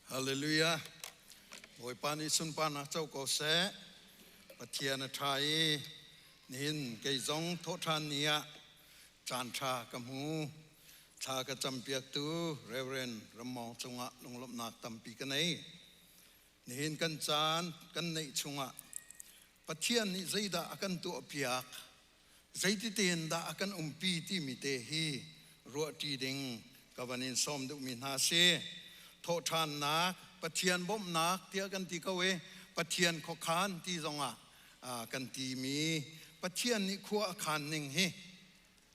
Hallelujah. Bawipa nih sunparnak co ko seh. Pathian a ṭha i nihin kei zong thawhṭhan ni ah caan ṭha ka hmu. Thla ka campiaktu Reverend Rammawng cungah lunglawmhnak tampi ka nei. Nihin kan caan kan neih chungah Pathian nih zeidah a kan tuahpiak, zeiti tein dah a kan umpi timi te hi ruahṭi ding ka van in sawm duhmi hna si. Thawhṭhannak, Pathian bawmhnak tiah kan ti ko i Pathian khuakhan ti zongah kan timi Pathian nih khua a khan ning hi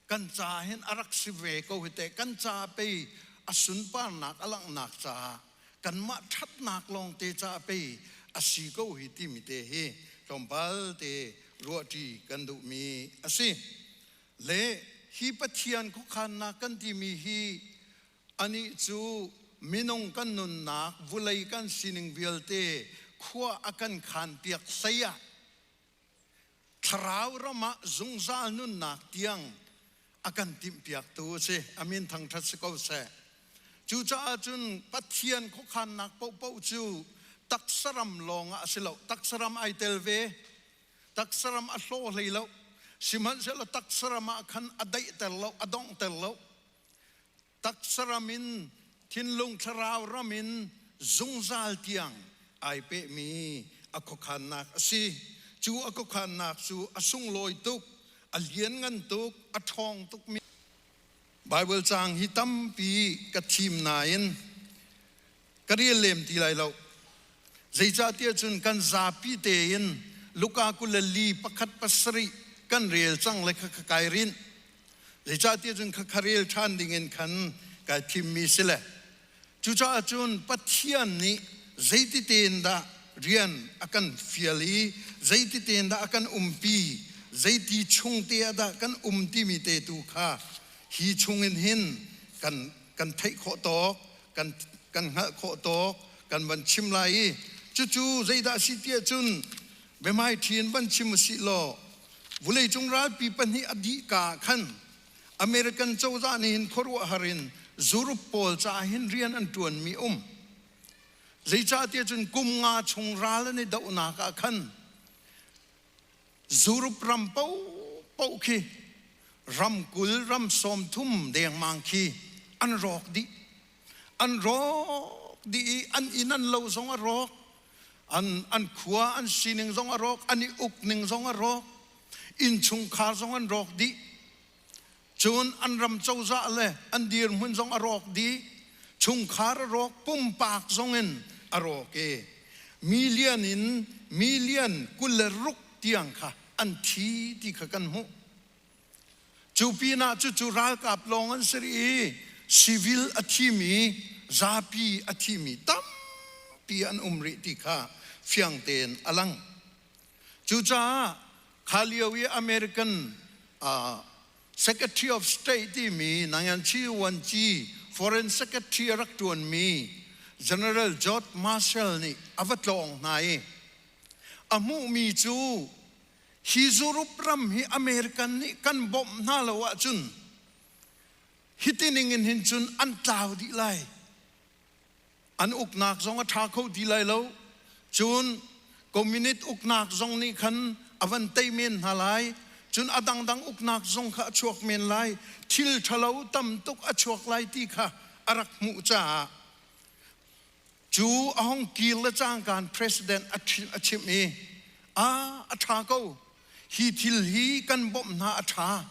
kan ca hin a rak si ve ko hi teh. Kan ca pei a sunparnak a langhnak caah, kanmah ṭhatnak lawngte caah pei a si ko hi timi te hi tlawmpal te ruahṭi kan duhmi a si. Le hi Pathian khuakhannak kan timi hi anih cu minung kan nunnak, vulei kan sining vialte khua a kan khanpiak hlei ah thlarau ram ah zungzal nunnak tiang a kan timhpiaktu a si. A min thangṭhat si ko seh. Cucaah cun Pathian khuakhannak paohpaoh cu taksaram lawng ah a si lo. Taksaram ai tel ve. Taksaram a hlaw hlei lo. Sihmanhsehlaw taksaram ah khan a daihter lo, a donghter lo. Taksaram in, thinlung thlarau ram in zungzal tiang ai pehmi a khuakhannak a si. Cu a khuakhannak cu a sunglawi tuk, a lianngan tuk, a ṭhawng tukmi. Baibal caang hi tampi ka thim nain ka rel lem ti lai lo. Zeicahtiah cun kan zapi tein Luka 24:7 kan rel cang le kha kai rinh. Zeicahtiah cun kha rel ṭhan dingin khan kai thimmi si le. Cucaah cun Pathian nih zeiti tein dah rian a kan fial i zeiti tein dah a kan umpi, zeiti chung te ah dah kan um timi te tu kha hi chungin hin kan kan theih khawh tawk, kan kan hngalh khawh tawk kan van chim lai i cucu zeidah a si tiah cun biahmai ṭhi in van chim usih law, vuleicung ralpi pahnih a dih ka khan American cozah nih hin khuaruahhar in Europe pawl caah hin rian an ṭuanmi um. Zeicahtiah cun kum nga chung ral an i dohnak ah khan Europe ram paohpaoh khi ram 20, ram 30 dengmang khi an rawk dih. An rawk dih i an inn an lo zong a rawk, an khua an sining zong a rawk, an i ukning zong a rawk, innchungkhar zong an rawk dih. Cun an ram cozah le an dirhmun zong a rawk dih. Chungkhar a rawk, pumpak zong in a rawk i million in million 26 tiang kha an thi ti kha kan hmuh. Cu pinah cucu ralkap lawng an si rih i civil a thimi, zapi a thimi tampi an um rih ti kha fiang tein a lang. Cucaah kha lio i American Secretary of State timi Nanganchi Wanci Foreign Secretary a rak ṭuanmi General George Marshall nih a va tlawng hna i a hmuhmi cu hi Europe ram hi American nih kan bawmh hna lo ahcun hiti ning in hin cun an tlau dih lai. An uknak zong a ṭha kho ti lai lo. Cun communist uknak zong nih khan a van tei men hna lai. Cun a dangdang uknak zong kha a chuak men lai. Thil ṭhalo tam tuk a chuak lai ti kha a rak hmuh caah cu a hong kir le cangkaan president a chimh i, a a ṭha ko, hi thil hi kan bawmh hna a ṭha.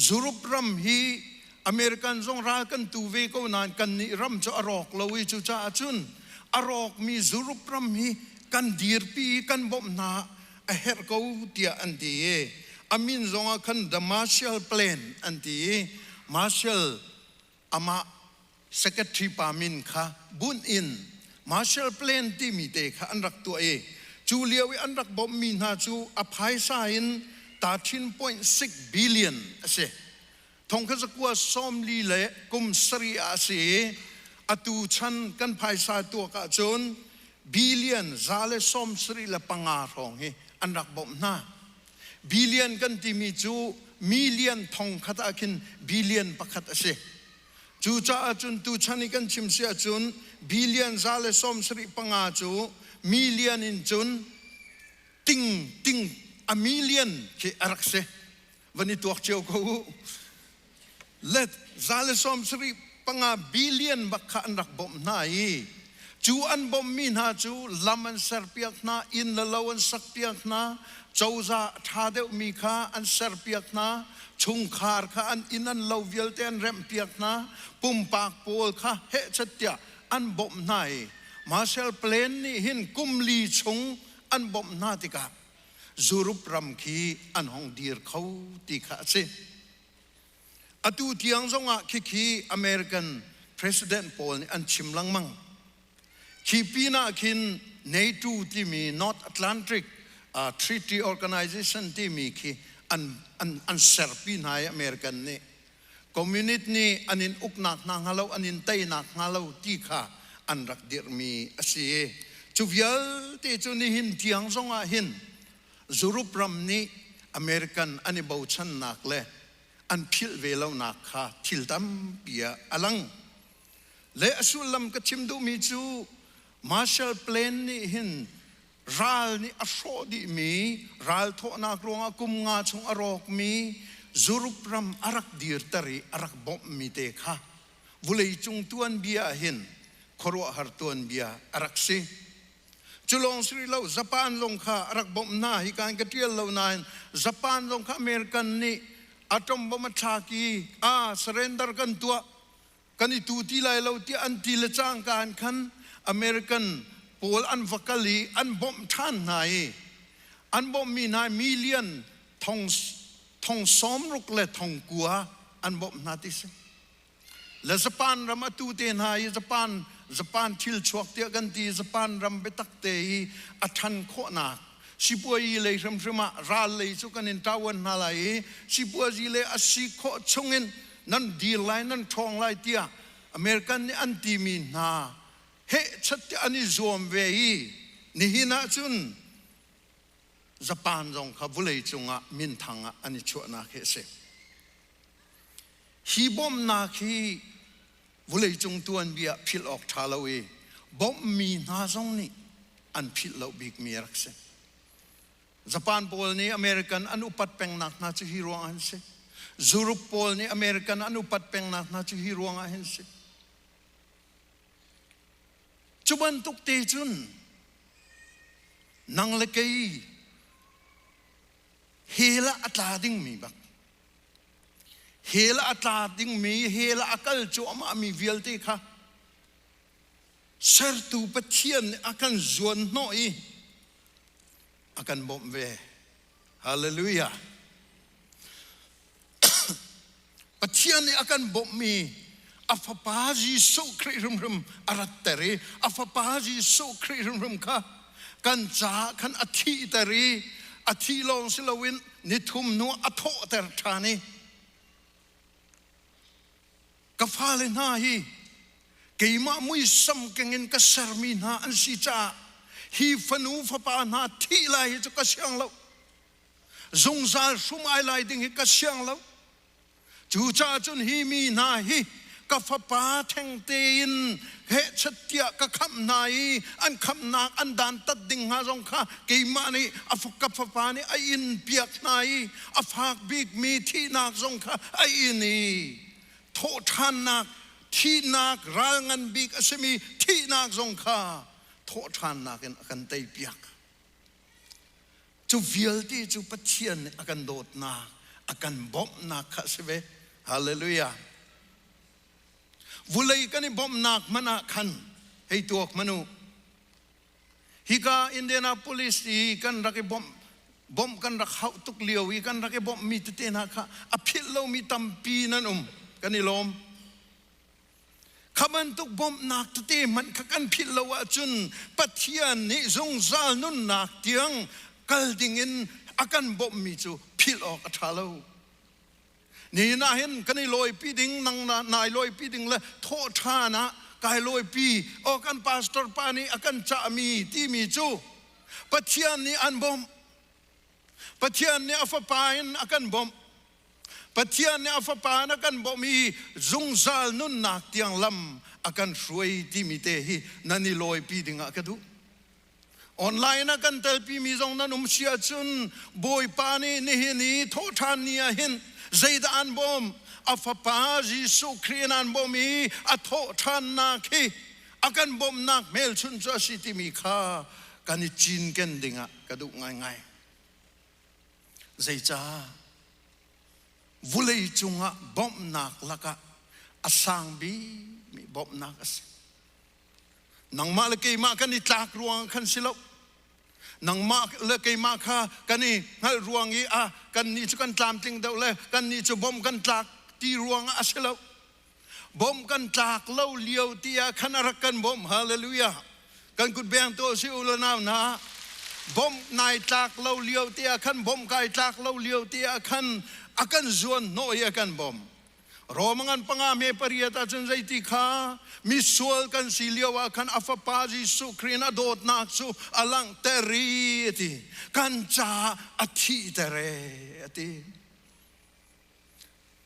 Europe ram hi American zong ral kan tu ve ko nain kannih ram cu a rawk lo i cucaah cun a rawkmi Europe ram hi kan dirpi i kan bawmh hna a herh ko tiah an ti i a min zong ah khan the Marshall Plan an ti i Marshall amah secretary pa min kha bunh in Marshall Plan timi te kha an rak tuah i cu lio i an rak bawmhmi hna cu a phaisa in 13.6 billion a si. 1947 ah a si i atu chan kan phaisa tuak ahcun billion 175 hrawng hi an rak bawmh hna. Billion kan timi cu million thong khat ah khin billion pakhat a si. Cucaah cun tuchan i kan chim si ahcun billion 175 cu million in cun ting ting a million khi a rak si. Van i tuak cio ko u. Let 175 billion bak kha an rak bawmh hna i cu an bawmhmi hna cu lam an serpiak hna, inn le lo an sakpiak hna, cozah ṭha deuhmi kha an serpiak hna, chungkhar kha an inn an lo vialte an remhpiak hna, pumpak pawl kha hehchet tiah an bawmh hna i Marshall Plan nih hin kum li chung an bawmh hna tikah Europe ram khi an hong dir kho ti kha a si. Atu tiang zongah khikhi American President pawl nih an chim lengmang. Khi pinah khin NATO timi North Atlantic Treaty Organization timi khi an, an, an serpi hna i American nih. Communist nih an in uknak hna hnga lo, an in teinak hnga lo ti kha an rak dirhmi a si. Cu vialte cu nihin tiang zongah hin Europe ram nih American an i bochannak le an philh ve lonak kha thil tampi ah a lang. Le a sullam ka chim duhmi cu Marshall Plan nih hin ral nih a hrawh dihmi ral thawhnak ruangah kum nga chung a rawkmi Europe ram a rak dirter i a rak bawmhmi te kha vuleicung tuanbia ah hin khuaruahhar tuanbia a rak si. Cu lawng si rih lo, Japan zong kha a rak bawmh hna. Hi kan ka ṭial lo nain Japan zong kha American nih atom bomb a thlak i a surrender kan tuah kan i tu ti lai lo tiah an ti le cangka in khan American pawl an va kal i an bawmh ṭhan hna i an bawmhmi hna million thong thong sawmruk le thong kua an bawmh hna ti si. Le Japan ram atu te hna i Japan Japan thil chuak tiah kan ti Japan ram biatak te i a ṭhan khawhnak sipuazi lei hrimhrim ah ral lei cu kan in ṭawan hna lai i sipuazi le a si khawh chungin nan dir lai nan ṭhawng lai tiah American nih an timi hna hehchat tiah an i zuam ve i nihin ah cun Japan zong kha vulei cungah minthang ah an i chuahnak hi a si. Hi bawmhnak hi vawleicung tuanbia philh awk ṭha lo i bawmhmi hna zong nih an philh lo bikmi a rak si. Japan pawl nih American an upat pengnak hna cu hi ruangah an si. Europe pawl nih American an upat pengnak hna cu hi ruangah hin si. Cu bantuk te cun nang le kei hell ah a tla dingmi bak Hell ah a tla dingmi, hell ah a kal cuahmahmi vialte kha sertu Pathian nih a kan zuan hnawh i a kan bawmh ve. Hallelujah. Pathian nih a kan bawmhmi a fapa Jesuh Khrih hrimhrim a ratter i a fapa Jesuh Khrih hrimhrim kha kan caah khan a thihter i a thih lawng si loin nithum hnu a thawhter ṭhan i ka fale hna hi keimah muisam keng in ka sermi hna an si caah hi fanu fapa hna thih lai hi cu ka siang lo zungzal hrum ai lai ding hi ka siang lo Cucaah cun hi mi hna hi ka fapa theng tein hehchat tiah ka khamh hna i an khamhnak an dantat ding hnga zong kha keimah nih a ka fapa nih a in piak hna i a fak bikmi thihnak zong kha a in i thawhṭhannak thihnak ral ngan bik a simi thihnak zong kha thawhṭhannak in a kan teipiak. Cu vialte cu Pathian nih a kan dawtnak, a kan bawmhnak kha a si ve. Hallelujah. Vulei kan i bawmhnak hmanh ah khan hei tuak hmanh u. Hika Indianapolis i kan rak i bawmh bawmh kan rak hauh tuk lio i kan rak i bawmhmi tete hna kha a philh lomi tampi nan um. Kan i lawm. Kha bantuk bawmhnak tete hmanh kha kan philh lo ahcun Pathian nih zungzal nunnak tiang kal dingin a kan bawmhmi cu philh awk a ṭha lo. Nihin ah hin kan i lawipi ding, nang nai lawipi ding le thawhṭhan ah kai lawipi, aw kan pastor pa nih a kan cahmi timi cu Pathian nih an bawmh. Pathian nih a fapa in a kan bawmh. Pathian nih a Fapa in a kan bawmh i zungzal nunnak tiang lam a kan hruai timi te hi nan i lawipi dingah ka duh. Online ah kan telpimi zong nan um si ahcun Bawipa nih nihin i thawhṭhan ni ah hin zeidah an bawm? A Fapa Jesuh Khrih in an bawm i a thawhṭhannak hi a kan bawmhnak hmelchunh cu a si timi kha kan i cinken dingah ka duh ngaingai. Zeicah? Vulei cungah bawmhnak lakah a sang bikmi bawmhnak a si. Nangmah le keimah kan i tlak ruang khan si lo. Nangmah le keimah kha kan i hngalh ruang i ah kannih cu kan tlamtling deuh le kannih cu bawmh kan tlak ti ruang ah a si lo. Bawmh kan tlak lo lio ti ah khan a rak kan bawmh. Hallelujah. Kan kut beng to si u le nau hna. Bawmh nai tlak lo lio ti ah khan bawmh kai tlak lo lio ti ah khan a kan zuan hnawh i a kan bawmh. Rom ngan panga me pariat ahcun zeiti kha misual kan si lio ah khan a fapa Jesuh Khrih in a dawtnak cu a langhter i a ti. Kan caah a thihter e a ti.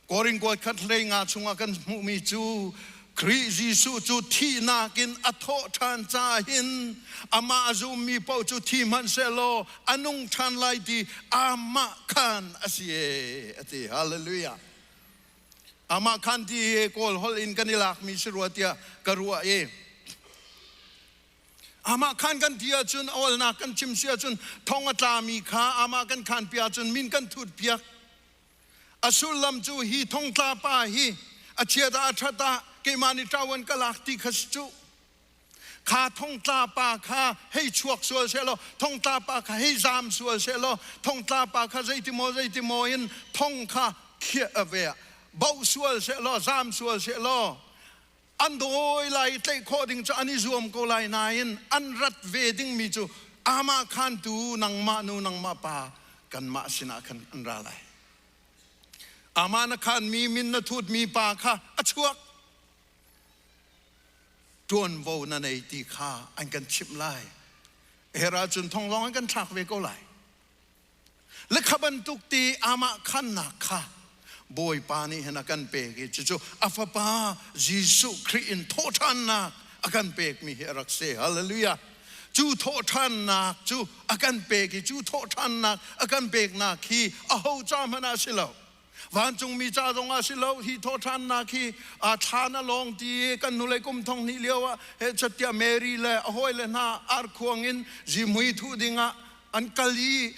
Korin kuat khat hlei nga chungah kan hmuhmi cu Khrih Jesuh cu thihnak in a thawh ṭhan caah hin amah a zummi paoh cu thi hmanh sehlaw a nung ṭhan lai ti amah khan a si e a ti. Hallelujah. Amah khan ti hi Kawl holh in kan i lakmi si rua tiah ka ruah i amah khan kan ti ahcun awlnak kan chim si ahcun thong a tlami kha amah kan khan piak ahcun min kan thut piak. A sullam cu hi thongtla pa hi a chiat ah a ṭhat ah keimah nih ṭauan ka lak ti kha si cu. Kha thongtla pa kha hei chuak sual sehlaw, thongtla pa kha hei zaam sual sehlaw, thongtla pa kha zeitimaw zeitimaw in thong kha khiah a ve ah boh sual sehlaw, zaam sual sehlaw, an dawi lai i tlaih khawh ding cu an i zuam ko lai nain an rat ve dingmi cu amah khantu nangmah nu nangmah pa kanmah sinah khan an ra lai. Amah na khanmi min na thutmi pa kha a chuak ṭuanvo na nei ti kha an kan chimh lai. Her ahcun thong lawng an kan thlak ve ko lai. Le kha bantuk ti amah khannak kha Bawipa nih hin a kan pek i cucu a fapa Jesuh Khrih in thawhṭhannak a kan pekmi hi a rak si. Hallelujah. Cu thawhṭhannak cu a kan pek i cu thawhṭhannak a kan peknak hi aho ca hmanh ah si lo. Vancungmi ca zong ah si lo. Hi thawhṭhannak hi a thla na lawng ti i kan hnulei kum thong hnih lio ah hechet Mary le a hawile hna arkhuang in zihmui thuh dingah an kal i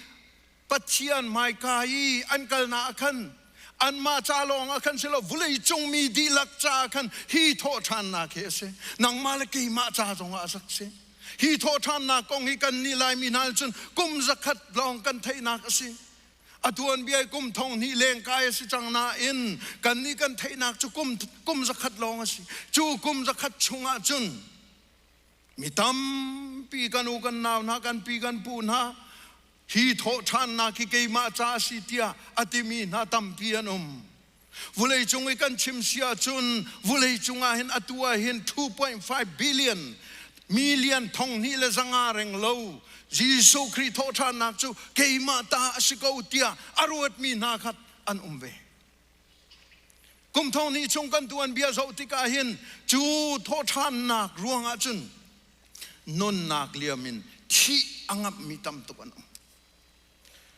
Pathian hmaika i an kalnak ah khan anmah ca lawng ah khan si lo vulei cung mi dihlak ca ah khan hi thawhṭhannak hi a si. Nangmah le keimah ca zong ah a rak si. Hi thawhṭhannak kong hi kan nih Laimi hna cun kum zakhat lawng kan theihnak a si. A tuanbia kum thong hnih lengkai a si cang nain kannih kan theihnak cu kum kum zakhat lawng a si. Cu kum zakhat chungah cun Mi tampi kan u kan nau hna kan pi kan pu hna hi thawhṭhannak hi keimah ca a si tiah a timi hna tampi an um. Vulei cung i kan chim si ahcun vulei cungah hin atu ah hin 2.5 billion million thong hnih le zanga reng lo Jesuh Khrih thawhṭhannak cu keimah ta a si ko tiah a ruatmi hna kha an um ve. Kum thong hnih chung kan tuanbia zoh tikah hin cu thawhṭhannak ruangah cun nunnak liam in thih a ngamhmi tam tuk an um.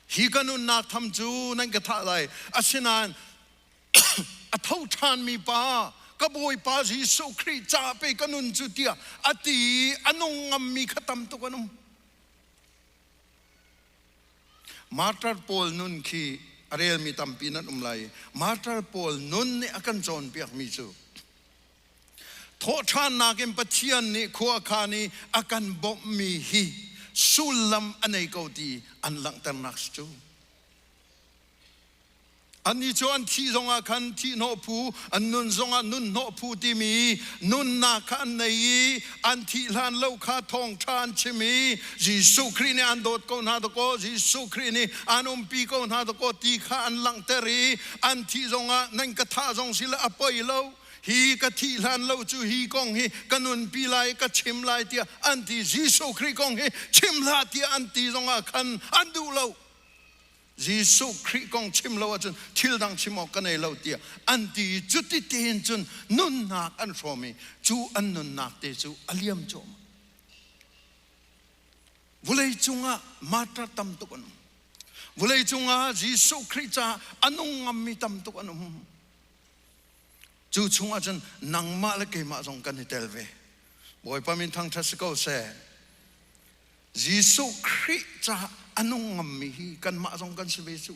Hi ka nunnak tham cu nan ka thah lai. Asinain a tho ṭhanmi pa ka Bawipa Jesuh Khrih ca pe ka nun cu tiah a ti i a nung ngammi kha tam tuk an um. Martyr pawl nun khi a relmi tampi nan um lai. Martyr pawl nun nih a kan cawnpiakmi cu thawhṭhannak in Pathian nih khua khan i a kan bawmhmi hi sullam a nei ko ti an langhternak si cu. Annih cu an thih zongah khan thihhnawh phu, an nun zongah nunhnawh phu timi nunnak kha an nei i an thih hlan lo kha thawngṭha an chim i Jesuh Khrih nih an dawt ko hna dakaw, Jesuh Khrih nih an umpi ko hna dakaw ti kha an langhter i an thih zongah nan ka thah zong si le a poi lo, hi ka thih hlan lo cu hi kong hi ka nunpi lai, ka chim lai tiah an ti. Jesuh Khrih kong hi chim hlah tiah an ti zongah khan an duh lo. Jesuh Khrih kong chim lo ahcun thil dang chim awk ka nei lo tiah an ti i cuti tein cun nunnak an hrawm i cu an nunnak te cu a liam cuahmah. Vulei cungah martyr tam tuk an um. Vulei cungah Jesuh Khrih caah a nung ngammi tam tuk an um. Cu chungah cun nangmah le keimah zong kan i tel ve. Bawipa min thangṭhat si ko seh. Jesuh Khrih caah a nung ngammi hi kanmah zong kan si ve cu.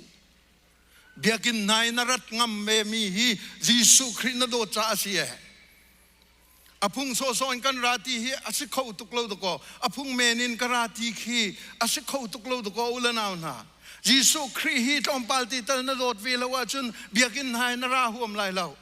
Biakinn hna i na rat ngam ve mi hi Jesuh Khrih na dawt caah a si ee. A phung sawhsawh in kan ra ti hi a si kho tuk lo dakaw. A phung men in ka ra ti khi a si kho tuk lo dakaw u le nau hna. Jesuh Khrih hi tlawmpal ti tal na dawt ve lo ahcun biakinn hna in na ra huam lai lo.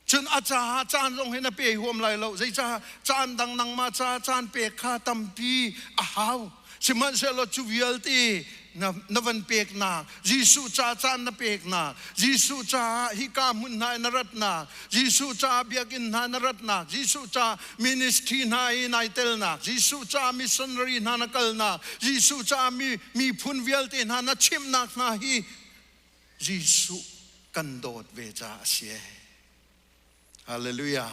Cun a caah caan zong hi na pe huam lai lo. Zeicah caan dang nangmah caah caan pek kha tampi a hau. Sihmanhsehlaw cu vialte na, na van peknak, Jesuh ca caan na peknak, Jesuh caah hika hmun hna i na ratnak, Jesuh caah biakinn hna na ratnak, Jesuh ca ministry hna i nai telnak, Jesuh ca missionary hna na kalnak, Jesuh ca mi miphun vialte hna na chimhnak hna hi Jesuh kan dawt ve caah a si. Hallelujah.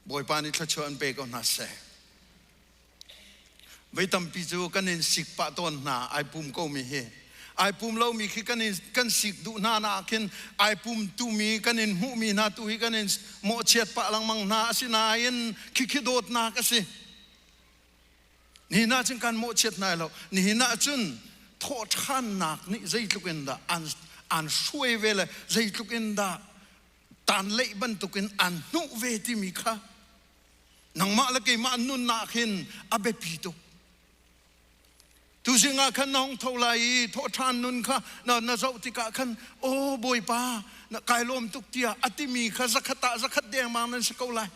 Bawipa nih thluachuah an pe ko hna seh. Voi tampi cu kan in sik pah tawn hna ai pum ko mi hi. Ai pum lomi khi kan in kan sik duh hna na khin ai pum tumi kan in hmuhmi hna tu hi kan in mawhchiat pah lengmang hna asinain khikhi dawtnak a si. Nihin ah cun kan mawhchiat hna lo. Nihin ah cun thawhṭhannak nih zeitluk in dah an, an hruai ve le zeitluk in dah tanleih bantukin an hnuh ve timi kha nangmah le keimah nunnak hin a biapi tuk. Tuzing ah khan na hung tho lai i thawhṭhan nun kha na, na zoh tikah khan aw Bawipa na kai lawm tuk tiah a timi kha zakhat ah zakhat dengmang nan si ko lai.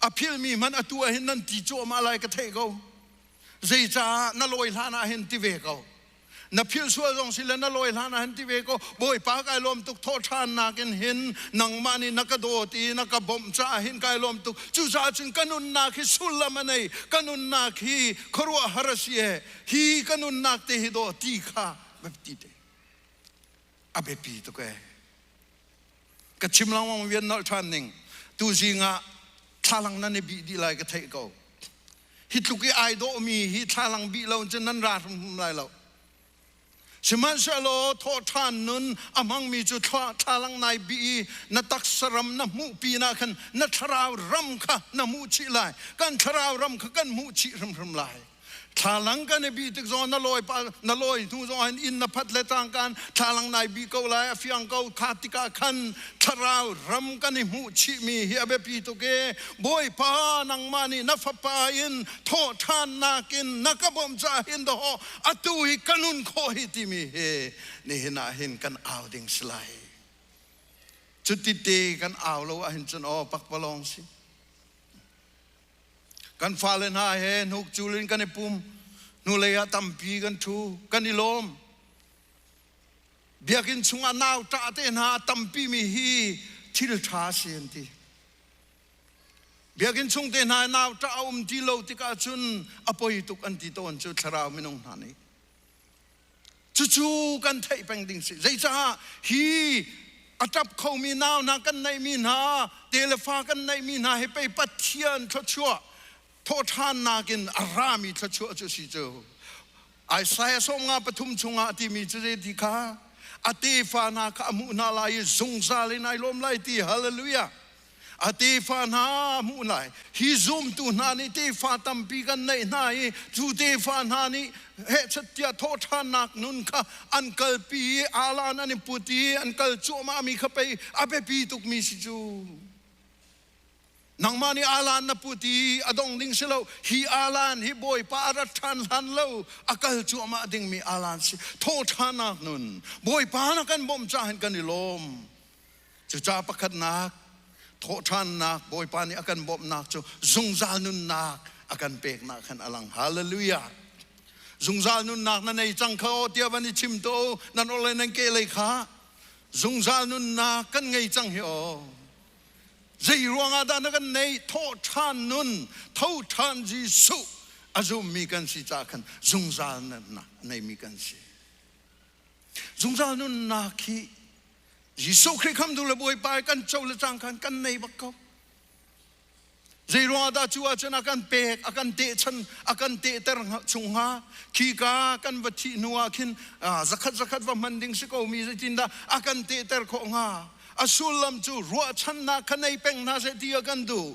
A philmi hmanh atu ah hin nan ti cuahmah lai ka theih ko. Zeicah na lawi hlan ah hin ti ve ko. Na philh sual zong si le na lawi hlan ah hin ti ve ko. Bawipa kai lawm tuk thawhṭhannak in hin nangmah nih na ka dawt i na ka bawmh caah hin kai lawm tuk. Cucaah cun ka nunnak hi sullam a nei. Ka nunnak hi khuaruahhar a si e. Hi ka nunnak te hi daw ti kha biapi te. A biapi tuk ee. Ka chim lengmang vian nolh ṭhan ning. Tuzing ah thlalang nan i bih dih lai ka theih ko. Hi tluk i ai dawhmi hi thlalang bih lo cun nan ra hrimhrim lai lo. Sihmanhsehlaw thawhṭhan nun a hmangmi cu thlalang nai bih i na taksa ram na hmuh pinah khan na thlarau ram kha na hmuh chih lai. Kan thlarau ram kha kan hmuh chih hrimhrim lai. Thlalang kan i bih tik zong na lawi pa na lawi hnu zong hin inn na phat le cangkan thlalang nai bih ko lai a fiang ko kha tikah khan thlarau ram kan i hmuh chihmi hi a biapi tuk e Bawipa nangmah nih na fapa in thawh ṭhannak in na ka bawmh caah hin dawh atu hi ka nun khawh hi timi hi nihin ah hin kan au ding si lai cuti te kan au lo ahhin cun aw pakpalawng si Kan fale hna he hnuk cul in kan i pum. Hnulei ah tampi kan ṭhu, kan i lawm. Biakinn chungah nau ṭah te hna a tampi mi hi thil ṭha a si an ti. Biakinn chung te hna nau ṭah a um ti lo tikah cun a poi tuk an ti tawn cu thlarau minung hna nih. Cucu kan theih peng ding si. Zeicah hi a ṭap khomi nau hna kan neihmi hna, telefa kan neihmi hna hi pei Pathian thluachuah thawhṭhannak in a rami thluachuah cu si cu. Isaiah 53 chungah a timi cu zei ti kha a tefa hna kha a hmuh hna lai i zungzal in ai lawm lai ti hallelujah. A tefa hna hmuh lai. Hi zumtu hna nih tefa tampi kan neih hna i cu tefa hna nih hehchat tiah thawhṭhannak nun kha an kalpi i alan an i put i an kal cuahmahmi kha pei a biapi tukmi si cu. Nangmah nih alan na put i a dong ding si lo. Hi alan hi Bawipa a rat ṭhan hlan lo a kal cuahmah dingmi alan si. Thawhṭhannak nun Bawipa na kan bawmh caah hin kan i lawm. Cucaah pakhatnak thawhṭhannak Bawipa nih a kan bawmhnak cu zungzal nunnak a kan peknak khan a lang. Hallelujah. Zungzal nunnak na nei cang kha aw tiah van i chim to nan orhlei nan kehlei kha zungzal nunnak kan ngei cang hi aw. Zei ruangah dah na kan nei thawhṭhan nun tho ṭhan Jesuh a zummi kan si caah khan zungzal nunnak a neimi kan si. Zungzal nunnak hi Jesuh Khrih khamtu le Bawipa kan co le cang khan kan nei bak ko. Zei ruangah dah cu ahcun a kan pek, a kan tehchan, a kan tehter chung hnga? Khika kan va thih hnu ah khin zakhat zakhat va hman ding si ko mi zeitindah a kan tehter khawh hnga? A sullam cu ruahchannak kha nei peng hna seh ti a kan duh.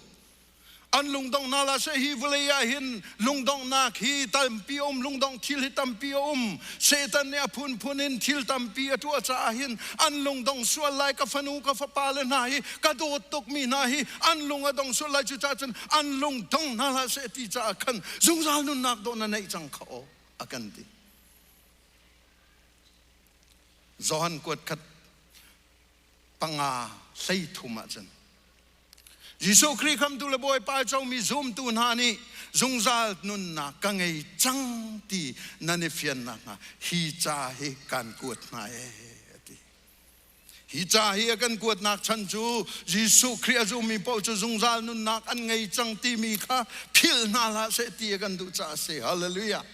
An lungdonghnak la seh hi vawlei ah hin lungdonghnak hi tampi a um, lungdongh thil hi tampi a um. Satan nih a phunphun in thil tampi a tuah caah hin an lungdong sual lai ka fanu ka fapa le hna hi ka dawt tukmi hna hi an lung a dong sual lai cucaah cun an lung dong hna hlah seh ti caah khan zungzal nunnak dawh na neih cang kha aw a kan ti. Johan kuat khat panga 13 ah cun Jesuh Khrih khamtu le Bawipa comi zumtu hna nih zungzal nunnak ka ngei cang ti nan i fian nakhnga hi ca hi kan kuat hna ee a ti. Hi ca hi a kan kuatnak chan cu Jesuh Khrih a zummi paoh cu zungzal nunnak an ngei cang timi kha philh hna hlah seh ti a kan duh caah a si. Hallelujah.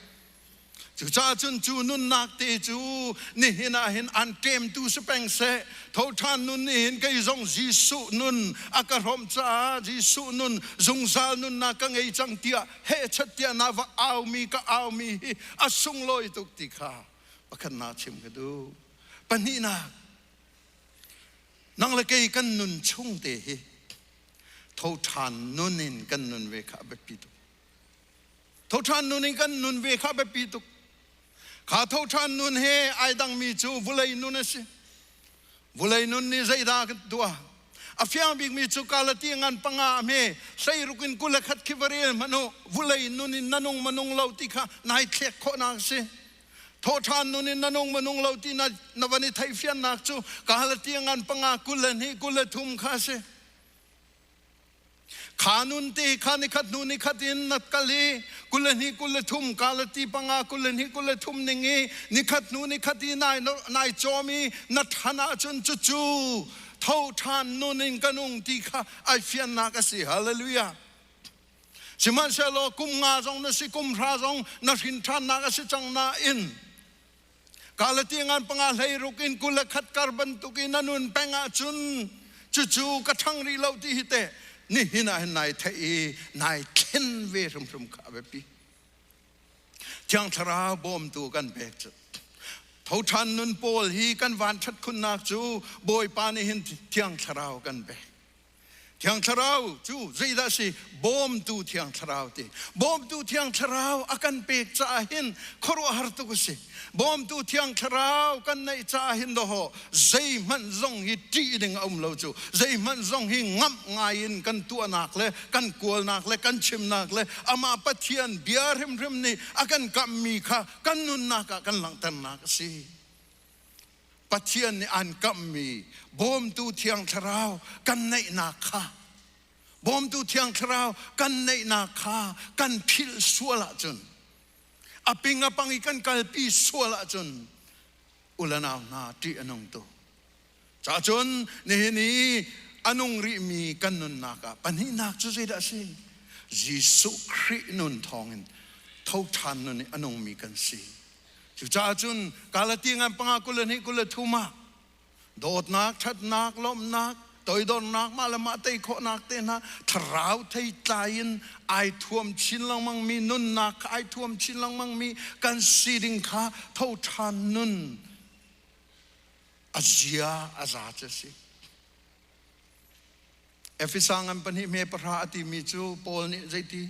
Cucaah cun cu nunnak te cu nihin ah hin an ṭemtu si peng seh. Tho ṭhan nun nih hin kei zong Jesuh nun a ka hrawmh caah Jesuh nun zungzal nunnak ka ngei cang tiah hehchat tiah na va aumi ka aumi hi a sunglawi tuk ti kha pakhatnak chim ka duh. Pahnihnak, nang le kei kan nun chung te hi tho ṭhan nun in kan nun ve kha a biapi tuk. Thoṭhan nun in kan nun ve kha biapi tuk. Kha thoṭhan nun he ai dangmi cu vulei nun a si. Vulei nun nih zeidah kan tuah? A fiang bikmi cu Galati ngan panga a hme 16 in 21 khi va rel hmanh u. Vulei nun in na nung manung lo ti kha nai thlek khawhnak a si. Thawhṭhan nun in na nung manung lo ti na, na van i theihfiannak cu Galati ngan panga 22 23 kha a si. Kha nun te kha nikhat hnu nikhat in na kal i 22 23 kalati panga 22 23 ning i nikhat hnu nikhat i nai nai cawm i na ṭhan ahcun cucu tho ṭhan nun in ka nung ti kha ai fiannak a si. Hallelujah. Sihmanhsehlaw kum nga zong na si kum hra zong na hrin ṭhannak a si cang nain Galati ngan panga 16 in 21 kar bantuk in na nun peng ahcun cucu ka ṭhang rih lo ti hi teh nihin ah hin nai theih i nai thlen ve hrimhrim kha a biapi. Thiang Thlarau bawmtu kan pek cu. Tho ṭhan nun pawl hi kan van ṭhat khunnak cu Bawipa nih hin Thiang Thlarau kan pek. Thiang Thlarau cu zeidah a si? Bawmtu Thiang Thlarau ti. Bawmtu Thiang Thlarau a kan pek caah hin khuaruahhar tuk a si. Bawmtu Thiang Thlarau kan neih caah hin dawhawh zeihmanh zong hi ṭih ding a um lo cu. Zeihmanh zong hi ngamh ngai in kan tuahnak le kan kualnak le kan chimnak le amah Pathian bia hrimhrim nih a kan kamhmi kha kan nunnak ah kan langhternak a si. Pathian nih aan kamhmi bawmtu Thiang Thlarau kan neihnak kha bawmtu Thiang Thlarau kan neihnak kha kan philh sual ahcun a ping a pang i kan kalpi sual ahcun u le nau hna ṭih a nung tuk. Cacun nihin i a nung rihmi kan nunnak ah pahnihnak cu zeidah a si? Jesuh Khrih nun thawngin tho ṭhan nun i a nungmi kan si. Cucaah cun Galati ngan panga 22 23 ah dawtnak, ṭhatnak, lawmhnak, toidornak, mah le mah tei khawhnak te hna thlarau theitlai in ai thuam chin lengmang mi nunnak kha ai thuam chin lengmang mi kan si ding kha tho ṭhan nun a zia a za cu a si. Efesa ngan pahnih hme pahra a timi cu Paul nih zeiti?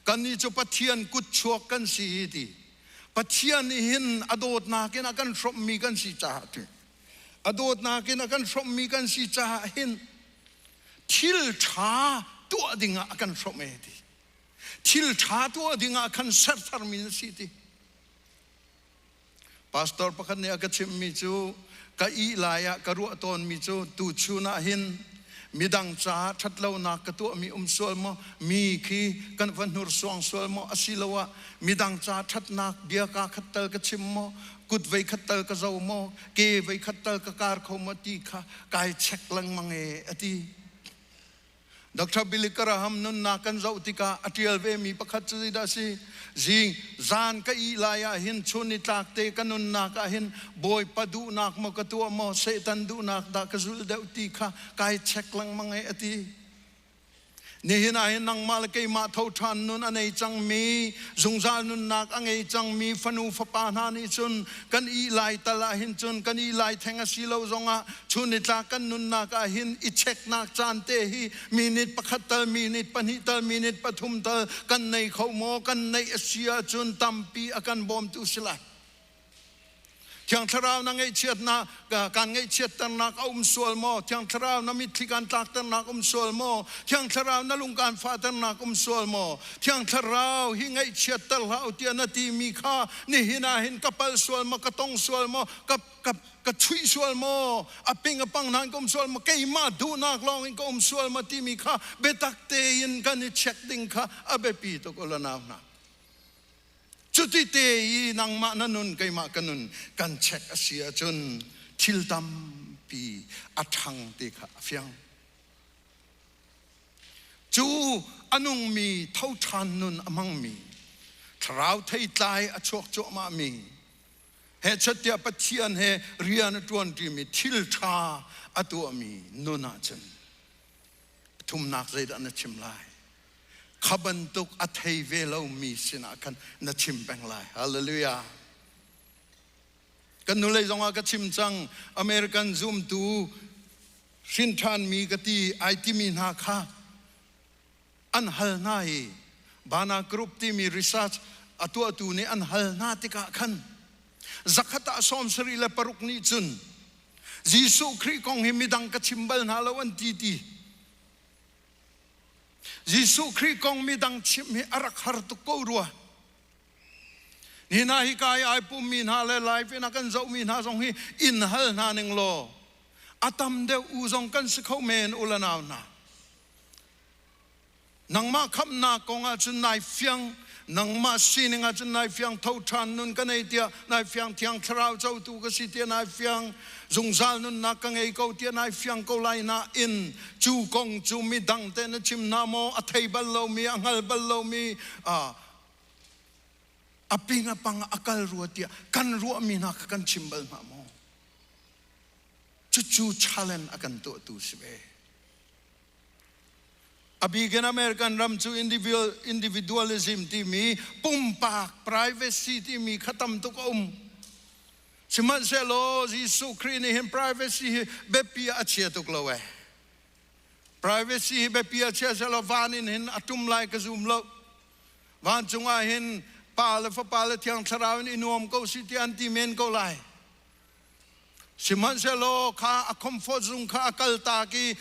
Kannih cu Pathian kutchuak kan si hi ti. Pathian nih hin a dawtnak in a kan hrawmhmi kan si caah ti. A dawtnak in a kan hrawmhmi kan si caah hin thil ṭha tuah dingah a kan hrawmh e ti. Thil ṭha tuah dingah khan sertharmi na si ti. Pastor pakhat nih a ka chimhmi cu ka ih lai ah ka ruah tawnmi cu tuchun ah hin midang caah ṭhatlonak ka tuahmi um sual maw mi khi kan va hnursuang sual maw asiloah midang ca ṭhatnak bia kaa khat tal ka chim maw kut vei khat tal ka zo maw ke vei khat tal ka kar kho maw ti kha kai check lengmang e a ti. Dr. Billy Graham nunnak kan zoh tikah a ṭial vemi pakhat cu zeidah a si? Zing zan ka ih lai ah hin chun ni tlak te ka nunnak ah hin Bawipa duhnak maw ka tuah maw Satan duhnak dah ka zulh deuh ti kha kai check lengmang e a ti. Nihin ah hin nangmah le keimah tho ṭhan nun a nei cangmi, zungzal nunnak a ngei cangmi fanu fapa hna nih cun kan ih lai tal ah hin cun kan ih lai theng a si lo zongah chun nitlak kan nunnak ah hin i cheknak caan te hi minute pakhat tal minute pahnih tal minute pathum tal kan nei kho maw kan neih a si ahcun tampi a kan bawmtu si lai. Thiang Thlarau na ngaihchiatnak kan ngaihchiatternak a um sual maw? Thiang Thlarau na mitthli kan tlakternak um sual maw? Thiang Thlarau na lung kan fahternak um sual maw? Thiang Thlarau hi ngaihchiatter hlah u tiah na timi kha nihin ah hin ka pal sual maw? Ka tong sual maw? Ka ka ka chuih sual maw? A ping a pang hna in ka um sual maw? Keimah duhnak lawng in ka um sual maw timi kha biatak tein kan i check ding kha a biapi tuk u le nau hna. Cuti te i nangmah na nun keimah ka nun kan check a si ahcun thil tampi a ṭhang ti kha a fiang. Cu a nungmi tho ṭhan nun a hmangmi thlarau theitlai a chuak cuahmahmi hechet tiah Pathian he rian a ṭuanṭimi thil ṭha a tuahmi nun ahcun thumnak zeidah na chim lai? Kha bantuk a thei ve lomi sinah khan na chim peng lai. Hallelujah. Kan nulei zongah ka chim cang American zumtu hrin ṭhanmi ka ti ai timi hna kha an hal hna i Bana Group timi research a tuahtu nih an hal hna tikah khan zakhat ah 76 nih cun Jesuh Khrih kong hi midang ka chim bal hna lo an ti ti. Jesuh Khrih kong midang chimh hi a rak har tuk ko rua. Ni hna hi kai ai pummi hna le live in a kan zohmi hna zong hi in hal hna ning law a tam deuh u zong kan si kho men u la nau hna. Nangmah khamhnak kong ahcun nai fiang, nangmah sining ahcun nai fiang tho ṭhan nun ka nei tiah nai fiang thiang thlarau cotu ka si tiah nai fiang zungzal nunnak ka ngei ko tiah nai fiang ko lai nain cu kong cu midang te na chim hna maw a thei bal lomi a hngal bal lomi a ping a pang a kal rua tiah kan ruahmi hna kha kan chim bal hna maw cucu challenge a kan tuahtu si ve A bikin American ram cu individualism timi pumpak privacy timi kha tam tuk a um. Sihmanhsehlaw Jesuh Khrih nih hin privacy hi biapi ah a chia tuk lo ee. Privacy hi biapi ah chia sehlaw van in hin a tum lai ka zum lo. Vancung ah hin Pa le Fapa le Thiang Thlarau in i nuam ko si tiah an ti men ko lai. Sihmanhsehlaw kha a comfort zone kha a kaltak i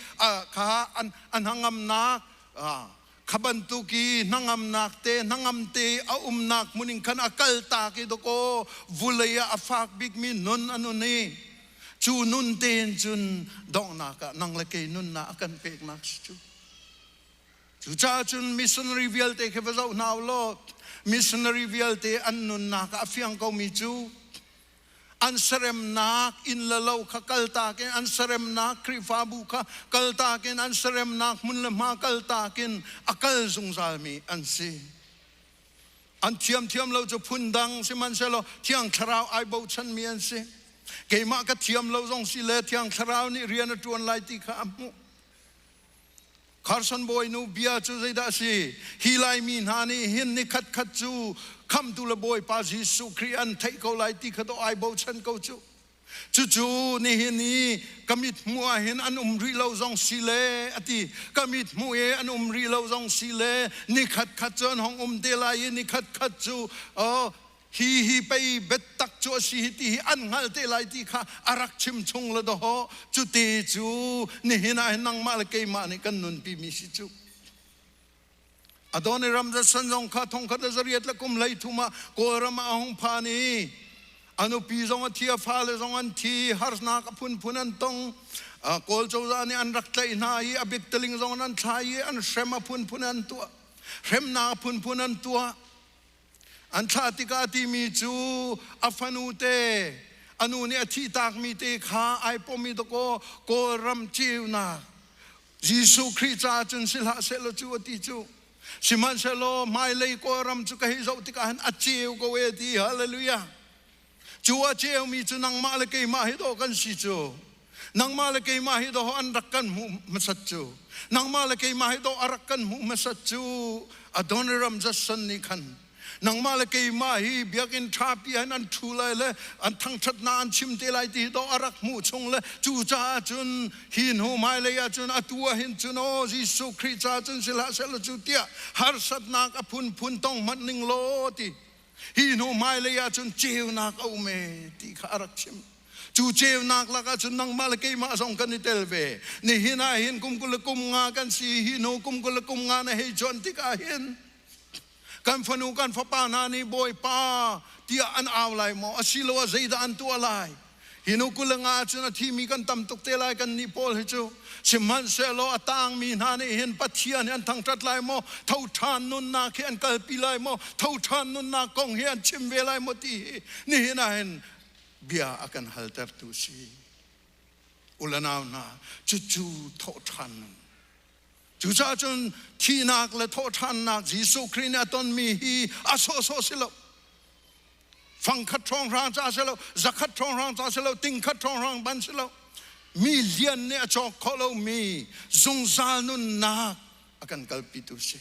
kha an hnangamnak kha bantuk i hnangamnak te hnangam te a umnak hmun in khan a kaltak i dawkaw vulei ah a fak bikmi nun a nun i cu nun tein cun donghnak ah nang le kei nunnak a kan peknak si cu. Cucaah cun missionary vialte khi va zoh hna u law missionary vialte an nunnak ah a fiang komi cu an seremnak inn le lo kha kaltak in an seremnak Khrihfabu kha kaltak in an seremnak hmun le hma kaltak in a kal zungzalmi an si. An thiamthiam lo cu phundang sihmanhsehlaw Thiang Thlarau ai bochanmi an si. Keimah ka thiam lo zong si le Thiang Thlarau nih rian a ṭuan lai ti kha a hmuh. Carson bawinu bia cu zeidah a si? Hi Laimi hna nih hin ni khatkhat cu khamtu le Bawipa Jesuh Khrih an theih ko lai ti kha dawh ai bochan ko cu. Cucu nihin i ka mit hmuh ah hin an um rih lo zong si le a ti. Ka mit hmuh i an um rih lo zong si le ni khatkhat cu an hong um te lai i ni khatkhat cu oh, hi hi pei biatak cu a si hi ti hi an hngal te lai ti kha a rak chim chung le dawh cu te cu nihin ah hin nangmah le keimah nih kan nunpi mi si cu Adoniram Judson zong kha thongkhat le zariat le kum 13 ah Kawlram ah a hung phan i a nupi zong a thi a fale zong an thi harnak a phunphun an tong Kawl cozah nih an rak tlaih hna i a biktaling zong an thlai i an hrem a phunphun an tuah hremnak a phunphun an tuah An thlah tikah a timi cu a fanu te a nu nih a thihtakmi te kha ai pom i dakaw Kawlram ceunak. Jesuh Khrih caah cun si hlah sehlaw cu a ti cu. Sihmanhsehlaw hmailei Kawlram cu ka hei zoh tikah hin a ceu ko e ti hallelujah. Cu a ceumi cu nangmah le keimah hi dawh kan si cu. Nangmah le keimah hi dawh an rak kan hmuh hmasat cu. Nangmah le keimah hi dawh a rak kan hmuh hmasat cu Adoniram Judson nih khan nangmah le keimah hi biakinn ṭhapi ah hin an ṭhu lai le an thangṭhatnak an chim te lai ti hi dawh a rak hmuh chung le cucaah cun hi hnu hmailei ah cun atu ah hin cun aw Jesuh Khrih caah cun si hlah sehlaw cu tiah harsatnak a phunphun tong hmanh ning law ti hi hnu hmailei ah cun ceunak a um e ti kha a rak chim. Cu ceunak lakah cun nangmah le keimah zong kan i tel ve. Nihin ah hin kum 20 le kum nga kan si hi hnu kum 20 le kum nga na hei cuan tikah hin kan fanu kan fapa hna nih Bawipa tiah an au lai maw asiloah zeidah an tuah lai? Hi nu 20 le nga cun a thimi kan tam tuk te lai kan nih pawl hi cu. Sihmanhsehlaw a tangmi hna nih hin Pathian hi an thangṭhat lai maw? Tho ṭhan nunnak hi an kalpi lai maw? Tho ṭhan nunnak kong hi an chim ve lai maw ti hi nihin ah hin bia a kan haltertu si. U le nau hna, cucu thawhṭhan nun. Cucaah cun thihnak le thawhṭhannak Jesuh Khrih nih a tonmi hi a sawhsawh si lo. Fangkhat ṭhawnghrang ca si lo, zakhat ṭhawnghrang ca si lo, tingkhat ṭhawnghrang ban si lo. Mi lian nih a cawk khawh lomi zungzal nunnak a kan kalpitu si.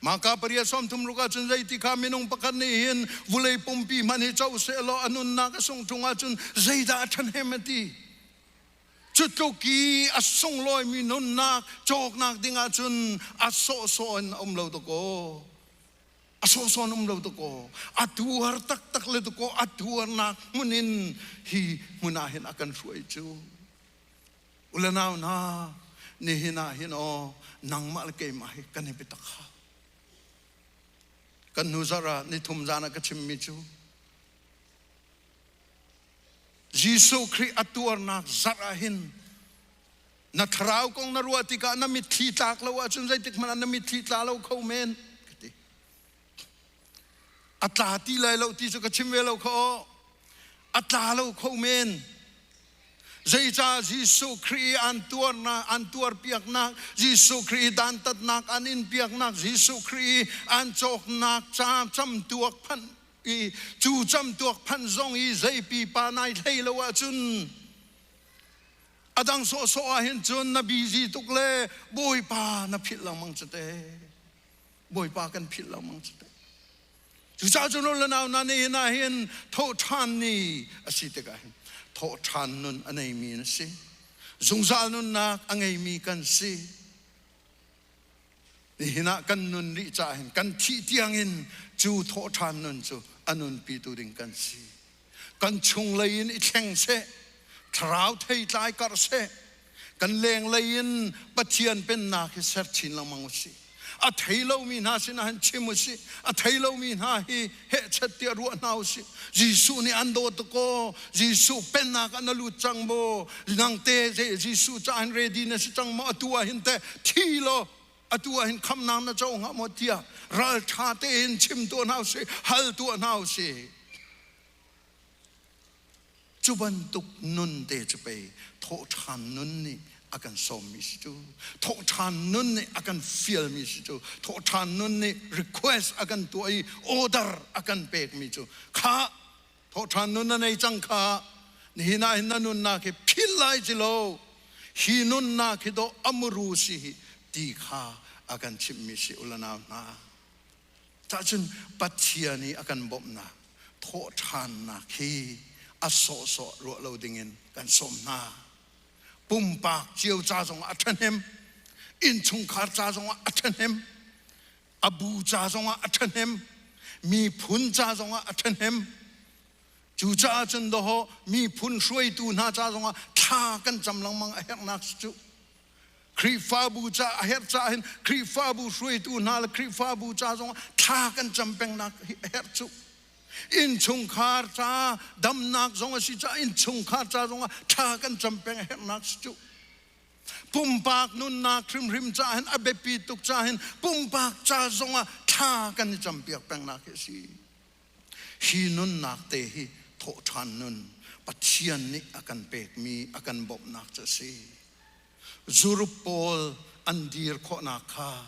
Maka 8 30 ruk ahcun zeiti kha minung pakhat nih hin vulei pumpi hmanh hi co sehlaw a nunnak a sungh ṭung ahcun zeidah a ṭhahnem a ti. Cu tluk i a sunglawimi nunnak cawknak ding ahcun a sawhsawh in a um lo dakaw. A sawhsawh in um lo dakaw. A tuar taktak le dakaw a tuarnak hmun in hi hmun ah hin a kan hruai cu. U le nau hna, nihin ah hin aw nangmah le keimah hi kan i biatak hau. Kan hnu zarh ah nithum zan ah ka chimmi cu Jesuh Khrih a tuarnak zarh ah hin na thlarau kong na ruah tikah na mitthli tlak lo ahcun zeitik hmanh ah na mitthli tla lo kho men ka ti. A tla ti lai lo ti cu ka chim ve lo kho. A tla lo kho men. Zeicah Jesuh Khrih i an tuarnak, an tuarpiaknak, Jesuh Khrih i dantatnak an inpiaknak, Jesuh Khrih i an cawknak ca camtuak phanh i cu camtuak phanh zong i zei pipa nai hlei lo ahcun a dang sawhsawh ah hin cun na busy tuk le Bawipa na philh lengmang cu te. Bawipa kan philh lengmang cu te. Cucaah cun le nau na nihin ah hin thawhṭhan ni a si tikah hin thawhṭhan nun a neimi na si. Zungzal nunnak a ngeimi kan si. Nihin ah kan nun rih caah hin kan thih tiangin cu thawhṭhan nun cu a nunpitu ding kan si. Kan chunglei in i thleng seh, thlarau theitlai karh seh, kan lenglei in Pathian pennak hi ser chin lengmang u sih. A thei lomi hna sinah hin chim u sih. A thei lomi hna hi hehchet tiah ruah hna u sih. Jesuh nih an dawt tuk aw. Jesuh pennak ah na lut cang maw? Nang te Jesuh caah hin ready na si cang maw? Atu ah hin teh thi law atu ah hin khamnak na co hnga maw tiah ralṭha tein chim tuah hna u sih, hal tuah hna u sih. Cu bantuk nun te cu pei thawhṭhan nun nih a kan sawmmi si cu. Thawhṭhan nun nih a kan fialmi si cu. Thawhṭhan nun nih request a kan tuah i order a kan pekmi cu kha thawhṭhan nun na nei cang kha nihin ah hin na nunnak hi philh lai ci lo hi nunnak hi dawh a muru si hi ti kha a kan chimhmi si u le nau hna. Cahcun Pathian i a kan bawmhnak thawhṭhannak hi a sawhsawh ruah lo dingin kan sawm hna. Pumpak cio ca zongah a ṭhahnem, innchungkhar ca zongah a ṭhahnem, a bu ca zongah a ṭhahnem, miphun ca zongah a ṭhahnem. Cucaah cun dawh miphun hruaitu hna ca zongah thla kan cam lengmang a herhnak cu. Khrihfabu ca a herh caah hin Khrihfabu hruaitu hna le Khrihfabu ca zongah thla kan cam pengnak hi a herh cu. Innchungkhar ca damnak zong a si caah innchungkhar ca zongah thla kan cam peng a herhnak si cu. Pumpak nunnak hrimhrim caah hin a biapi tuk caah hin pumpak ca zongah thla kan i campiak pengnak hi a si. Hi nunnak te hi thawhṭhan nun Pathian nih a kan pekmi a kan bawmhnak cu a si. Zurup pawl an dir khawhnak kha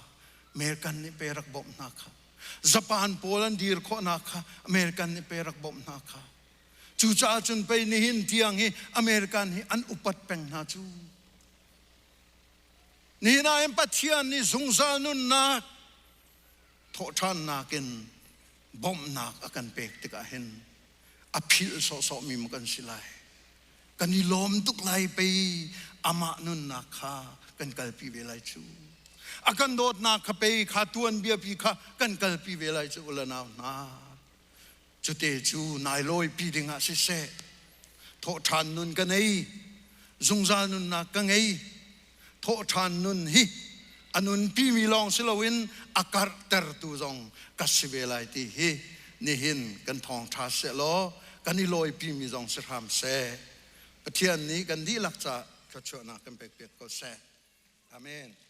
American nih pe rak bawmh hna kha. Japan pawl an dir khawhnak kha American nih pe rak bawmh hna kha. Cucaah cun pei nihin tiang hi American hi an upat peng hna cu. Nihin ah hin Pathian nih zungzal nunnak thawhṭhannak in bawmhnak a kan pek tikah hin a philh sawhsawhmi maw kan si lai. Kan i lawm tuk lai pei amah nunnak kha kan kalpi ve lai cu. A kan dawtnak kha pei kha tuanbia pi kha kan kalpi ve lai cu u le nau hna. Cute cu nai lawipi dingah siseh, thawhṭhan nun ka nei, zungzal nunnak ka ngei. Thawhṭhan nun hi a nunpimi lawng si loin a karhtertu zong ka si ve lai ti hi nihin kan thawngṭha sehlaw kan i lawipimi zong si hram seh. Pathian nih kan dihlak caah thluachuahnak kan pekpiak ko seh. Amen.